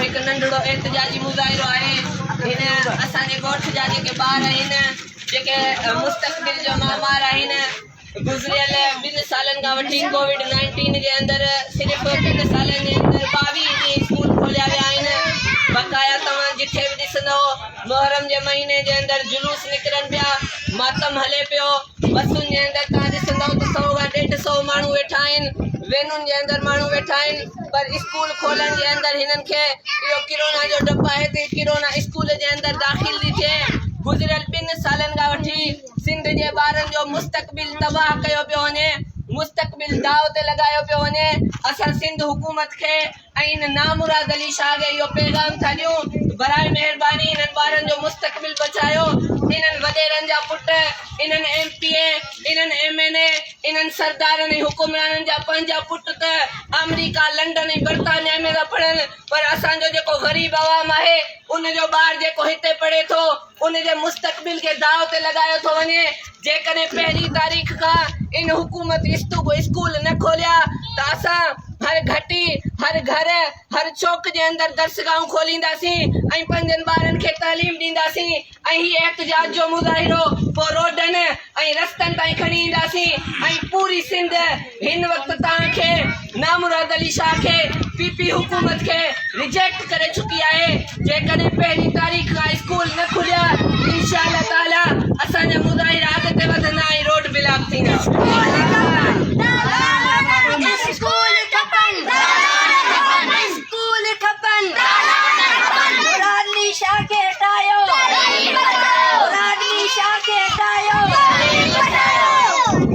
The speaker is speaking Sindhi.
هڪ ننڍڙو احتجاجي مظاهرو آهي. هن اسان جي ڳوٺ جا جيڪي ٻار آهن، جيڪي مستقبل جو معمار آهن، گذريل ٻن سالن کان وٺي ڪووڊ نائنٽين جي اندر صرف ٻن سالن جي اندر 22 ڏينهن اسڪول کوليا ويا آهن. بقايا توهان جٿي به ڏسندؤ محرم جي مهيني جي اندر جلوس نڪرن پيا، ماتم هلي پيو. بسن جي اندر توهان ڏسندؤ ته سئو کان ڏيڍ سئو ماڻهو ويٺا آهن، وينن جي اندر ماڻهو ويٺا آهن پر اسڪول کولڻ جي اندر هنن کي اهو ڪرونا جو ڊپ آهي ته ڪرونا اسڪول جي اندر داخل ٿي ٿئي. گذريل ٻن سالن کان وٺي سنڌ جي ٻارن جو مستقبل تباهه ڪيو پيو وڃي، مستقبل داء تي لڳايو پيو وڃي. اسان سنڌ حڪومت کي ۽ ان نامراد علي شاهه کي اهو پيغام ٿا ڏيون ته براء مهرباني انهن ٻارن جو مستقبل بچايو، انهن وڏيرن جا پٽ، انهن ايم پي اي، انهن ايم اين اي، انهن سردارن ۽ حڪمرانن جا پنهنجا پٽ ته آمريڪا، لنڊن ۽ برطانيا ۾ ٿا پڙهن پر اسان جو جيڪو غريب عوام آهي ان جو ٻار جيڪو هتي پڙهي ٿو ان جي مستقبل کي داء تي لڳايو ٿو وڃي، جيڪڏهن پهرين تاريخ کان ان حڪومت اسڪول نه کوليا ته اسان هر گهٽي، هر گهر، هر چوڪ جي اندر درسگاهون کولينداسين ۽ پنهنجن ٻارن کي تعليم ڏينداسين ۽ هي احتجاج جو مظاهرو پوء روڊن ۽ رستن تائين کڻي اينداسين ۽ پوري سنڌ هن وقت توهان کي نامراد علي شاهه کي پي پي حڪومت کي ريجيڪٽ ڪري چڪي آهي جيڪڏهن پهرين تاريخ کان اسڪول نه کليا ته انشاء الله تعالي اسان جا مظاهرا اڳتي وڌندا ۽ روڊ بلاڪ ٿيندا.